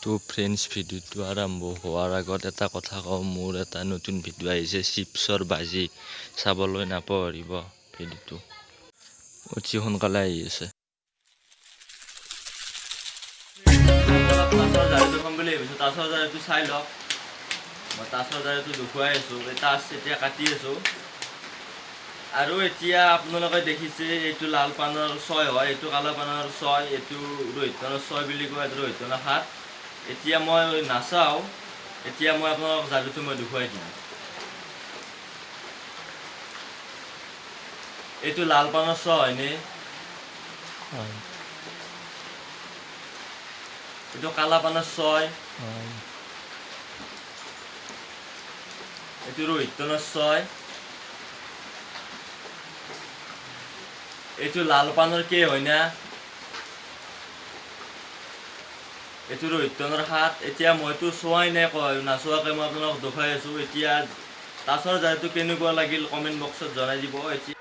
তো ফ্ৰেণ্ডছ, ভিডিঅ'টো আৰম্ভ হোৱাৰ আগত এটা কথা কওঁ। মোৰ এটা নতুন ভিডিঅ' আহিছে, চিপছৰ বাজি। চাবলৈ নাপাহৰিব। ভিডিঅ'টো অতি সোনকালে আহি আছে। তাছৰ ঝাৰুটো খাম বুলি ভাবিছোঁ। তাছৰ ঝাৰুটো চাই লওক। মই তাছৰ ঝাৰুটো দেখুৱাই আছোঁ। এই তাছ এতিয়া কাটি আছোঁ। আৰু এতিয়া আপোনালোকে দেখিছে, এইটো লাল পানৰ 6 হয়, এইটো কালা পানৰ 6, এইটো ৰোহিত পানৰ 6 বুলি কয়, এইটো ৰোহিত পানৰ 7। এতিয়া মই নাচাওঁ। এতিয়া মই আপোনালোকক ঝাৰুটো মই দেখুৱাই দিম। এইটো লাল পানৰ 6 হয়নে? হয়। এইটো কালা পানৰ 6। হয়। এইটো ৰোহিত পানৰ 6। এইটো লাল পানৰ কে হয় না? এইটো ৰোহিত পানৰ 7। এতিয়া মইতো চোৱাই নাই, কয় নাচোৱাকৈ মই আপোনালোকক দেখুৱাই আছোঁ। এতিয়া তাছৰ ঝাৰুটো কেনেকুৱা লাগিল, কমেণ্ট বক্সত জনাই দিব। এতিয়া